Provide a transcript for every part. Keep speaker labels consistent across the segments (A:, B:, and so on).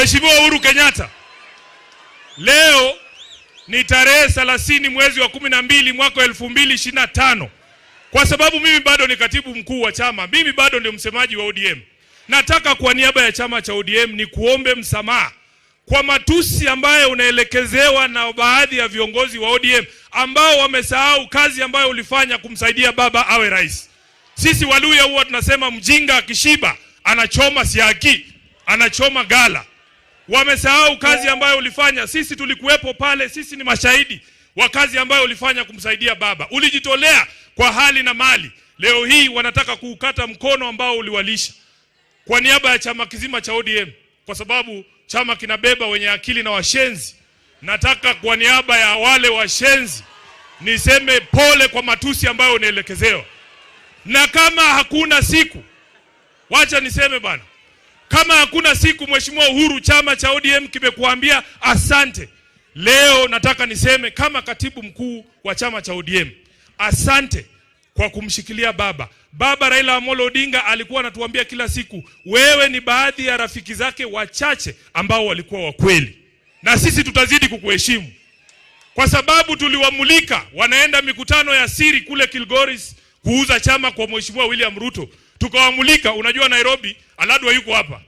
A: Mheshimiwa Uhuru Kenyatta, leo ni tarehe 30 mwezi wa 12 mwaka 2025. Kwa sababu mimi bado ni katibu mkuu wa chama, mimi bado ndio msemaji wa ODM. Nataka kwa niaba ya chama cha ODM nikuombe msamaha kwa matusi ambayo unaelekezewa na baadhi ya viongozi wa ODM ambao wamesahau kazi ambayo ulifanya kumsaidia baba awe rais. Sisi Waluhya huwa tunasema mjinga akishiba anachoma siagi, anachoma gala. Wamesahau kazi ambayo ulifanya. Sisi tulikuwepo pale, sisi ni mashahidi wa kazi ambayo ulifanya kumsaidia baba. Ulijitolea kwa hali na mali. Leo hii wanataka kuukata mkono ambao uliwalisha. Kwa niaba ya chama kizima cha ODM, kwa sababu chama kinabeba wenye akili na washenzi, nataka kwa niaba ya wale washenzi niseme pole kwa matusi ambayo unaelekezewa. Na kama hakuna siku, wacha niseme bana, kama hakuna siku Mheshimiwa Uhuru, chama cha ODM kimekuambia asante, leo nataka niseme kama katibu mkuu wa chama cha ODM, asante kwa kumshikilia baba. Baba Raila Amolo Odinga alikuwa anatuambia kila siku, wewe ni baadhi ya rafiki zake wachache ambao walikuwa wa kweli, na sisi tutazidi kukuheshimu kwa sababu tuliwamulika wanaenda mikutano ya siri kule Kilgoris kuuza chama kwa Mheshimiwa William Ruto, tukawamulika. Unajua Nairobi, Aladwa yuko hapa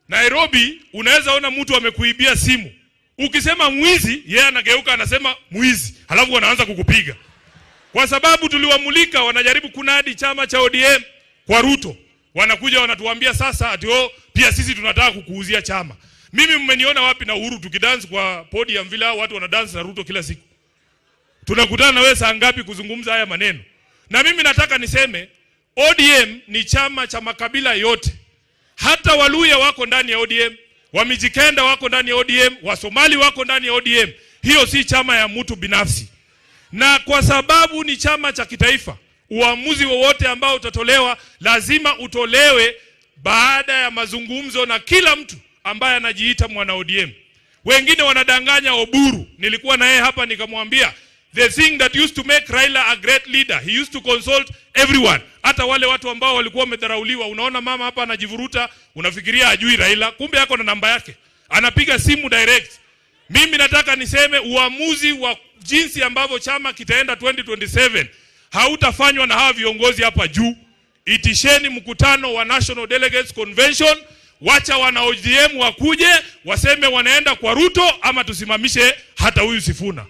A: Nairobi, unaweza ona mtu amekuibia simu, ukisema mwizi, yeye anageuka anasema mwizi, halafu wanaanza kukupiga. Kwa sababu tuliwamulika, wanajaribu kunadi chama cha ODM kwa Ruto, wanakuja wanatuambia sasa ati oh, pia sisi tunataka kukuuzia chama. Mimi mmeniona wapi na Uhuru tukidance kwa podium vile hao watu wanadance na Ruto kila siku? Tunakutana na wewe saa ngapi kuzungumza haya maneno? Na mimi nataka niseme ODM ni chama cha makabila yote. Hata Waluhya wako ndani ya ODM, Wamijikenda wako ndani ya ODM, Wasomali wako ndani ya ODM. Hiyo si chama ya mtu binafsi. Na kwa sababu ni chama cha kitaifa, uamuzi wowote ambao utatolewa lazima utolewe baada ya mazungumzo na kila mtu ambaye anajiita mwana ODM. Wengine wanadanganya Oburu. Nilikuwa na yeye hapa nikamwambia the thing that used to make Raila a great leader, he used to consult everyone. Hata wale watu ambao walikuwa wamedharauliwa. Unaona mama hapa anajivuruta, unafikiria ajui Raila, kumbe ako na namba yake, anapiga simu direct. Mimi nataka niseme uamuzi wa jinsi ambavyo chama kitaenda 2027 hautafanywa na hawa viongozi hapa juu. Itisheni mkutano wa National Delegates Convention, wacha wana ODM wakuje waseme wanaenda kwa Ruto ama tusimamishe hata huyu Sifuna.